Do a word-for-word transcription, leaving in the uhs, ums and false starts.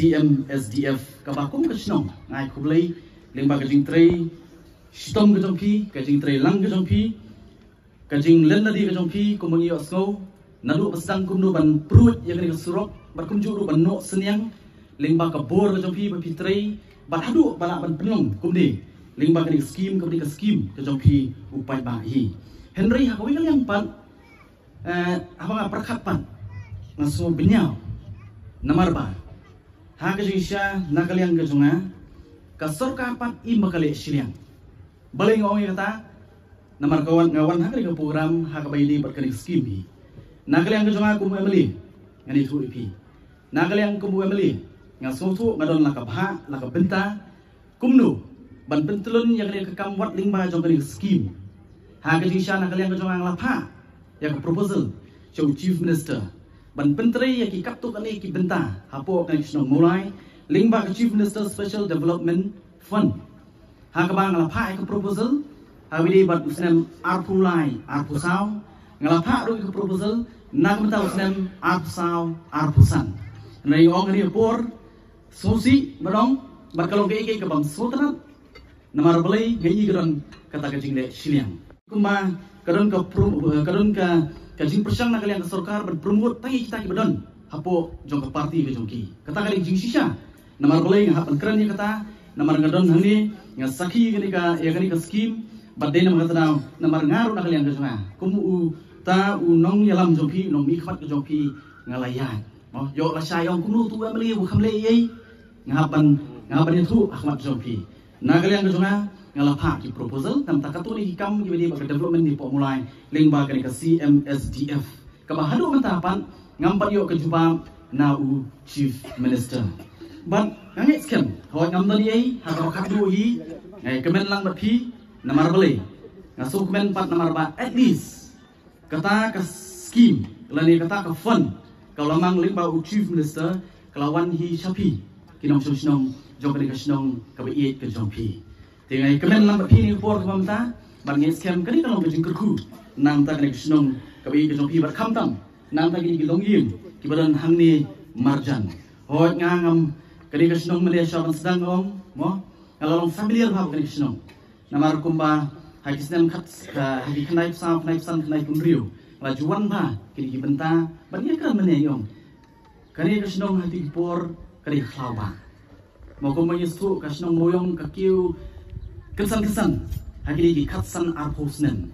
C M S D F kaba kum ka shnong nga ai khublei lyngba ka jingtrei shitom ka jong phi, ka jingtrei lang ka jong phi, ka jinglen lade ka jong phi, kumba ngi ïohsngew naduh ba sdang kumno ban pruid ïa kane ka surok bad kumjuh ruh ban noh synñiang lyngba ka bor ka jong phi ba phi trei bad haduh ba lah ban pynlong kumne lyngba kane ka skim, kaba dei ka skim ka jong phi u paidbah hi. Hynrei ha kawei ka liang pat, eh, haba nga pyrkhat pat nga sngew bynñiaw namar ba ha ka jingshisha na ka liang ka jong nga ka sorkar pat im ba ka leh shiliang. Balei nga ong ïa kata? Namar ka wan, nga wan ha kane ka program ha kaba ïadei bad kane ka skim hi. Na ka liang ka jong nga kum u M L A ngan ïathuh ïa phi. Na ka liang kum u M L A nga sngewthuh nga don la ka bhah la ka bynta kumno ban pyntlun ïa kane ka kam wat lyngba jong kane ka skim. Ha ka jingshisha na ka liang ka jong nga nga la phah ïa ka proposal sha u Chief Minister ban pyntrei ïa ki katto katne ki bynta hapoh kane ka shnong Mawlai lyngba ka Chief Minister Special Development Fund. Ha kaba nga la phah ïa ka proposal ha kaba ïadei bad u snem arphew lai arphew saw, nga la phah ruh ïa ka proposal na ka bynta u snem arphew saw arphew san. Hynrei ong ha kane ka por sngewsih ba dang bad ka long kaei kaei kaba ym sngewtynnat. Namar balei? Nga i ka don kata ka jingleh shiliang. Kumba ka don ka prom-, ka don ka, ka jingpyrshang na ka liang ka sorkar ban promote tang ïa kita kiba don hapoh jong ka party ka jong ki. Kata ka dei ka jingshisha. Namar balei nga hap ban kren ïa kata? Namar nga don hangne, nga sakhi ïa kane ka, ïa kane ka skim. Bad dei namar kata, namar nga ruh na ka liang ka jong nga kum uta u nongïalam jong phi, u nongmihkhmat ka jong phi, nga la ïaid. Mo, ïoh lashai ong kumno utu u M L A u kham leh ei ei. Nga hap ban, nga hap ban ïathuh ha khmat jong phi. Na ka liang ka jong nga nga la phah ki proposal na ka bynta katto katne ki kam kiba ïadei bad ka development hapoh Mawlai lyngba kane ka C M S D F. Kaba haduh mynta pat ngam pat ïoh ka jubab na u Chief Minister. Bad nga ngeit skhem hooid ngam don ei ei ha kaba khatduh hi. Nga ïakmen lang bad phi namar balei? Nga sngewkmen pat namar ba at least kata ka skim lane kata ka fund ka la mang lyngba u Chief Minister, ka la wan hi sha phi ki nongshong shnong jong kane ka shnong kaba ïeit ka jong phi. Te nga ïakmen lang bad phi ha kane ka por kaba mynta bad nga ngeit skhem kane ka long ka jingkyrkhu na ka bynta kane ka shnong kaba ïeit ka jong phi bad khamtam na ka bynta kine ki longïing kiba don hangne marjan. Hooid nga ngam, kane ka shnong mynta sha ban sdang ong mo, nga la long familiar bha bad kane ka shnong. Namar kumba ha ki snem khat, ha ki khyndai phew saw, khyndai phew san, khyndai phew hynriew la ju wan bha kine ki bynta bad nga kren mynne ong kane ka shnong ha kine ki por ka dei ka khlaw bha. Mo kumba ngi sngewthuh ka shnong Mawïong ka kiew kynsan kynsan ha kine ki khatsan arphew snem.